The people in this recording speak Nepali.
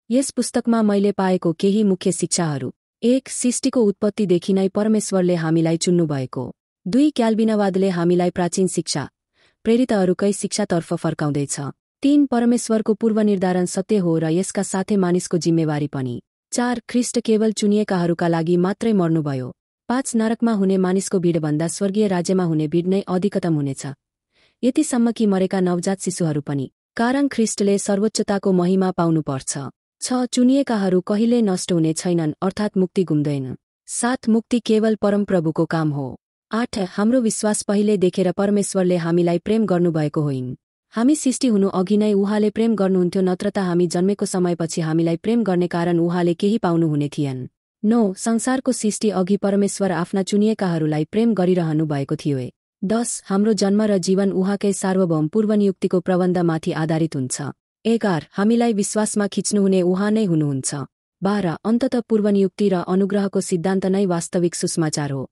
यस पुस्तकमा मैले पाएको केही मुख्य शिक्षाहरू। 1. सृष्टिको उत्पत्तिदेखि नै परमेश्वरले हामीलाई चुन्नुभएको। 2. क्याल्भिनवादले हामीलाई प्राचीन शिक्षा, प्रेरितहरूकै शिक्षातर्फ फर्काउँदैछ। 3. परमेश्वरको पूर्वनिर्धारण सत्य हो र यसका साथै मानिसको जिम्मेवारी पनि। 4. ख्रीष्ट केवल चुनिएकाहरूका लागि मात्रै मर्नुभयो। 5. नरकमा हुने मानिसको भिडभन्दा स्वर्गीय राज्यमा हुने भिड नै अधिकतम हुनेछ, यतिसम्म कि मरेका नवजात शिशुहरू पनि, कारण ख्रीष्टले सर्वोच्चताको महिमा पाउनुपर्छ। 6. चुनिएकाहरू कहिल्यै नष्ट हुने छैनन्, अर्थात् मुक्ति गुम्दैन। 7. मुक्ति केवल परमप्रभुको काम हो। 8. हाम्रो विश्वास पहिले देखेर परमेश्वरले हामीलाई प्रेम गर्नुभएको होइन। हामी सृष्टि हुनु अघि नै उहाँले प्रेम गर्नुहुन्थ्यो, नत्र त हामी जन्मेको समयपछि हामीलाई प्रेम गर्ने कारण उहाँले केही पाउनुहुने थिएन। 9. संसारको सृष्टि अघि परमेश्वर आफ्ना चुनिएकाहरूलाई प्रेम गरिरहनु भएको थियो। 10. हाम्रो जन्म र जीवन उहाँकै सार्वभौम पूर्वनियुक्तिको प्रबन्धमाथि आधारित हुन्छ। 11. हामीलाई विश्वासमा खिच्नुहुने उहाँ नै हुनुहुन्छ। 12. अन्ततः पूर्वनियुक्ति र अनुग्रहको सिद्धान्त नै वास्तविक सुसमाचार हो।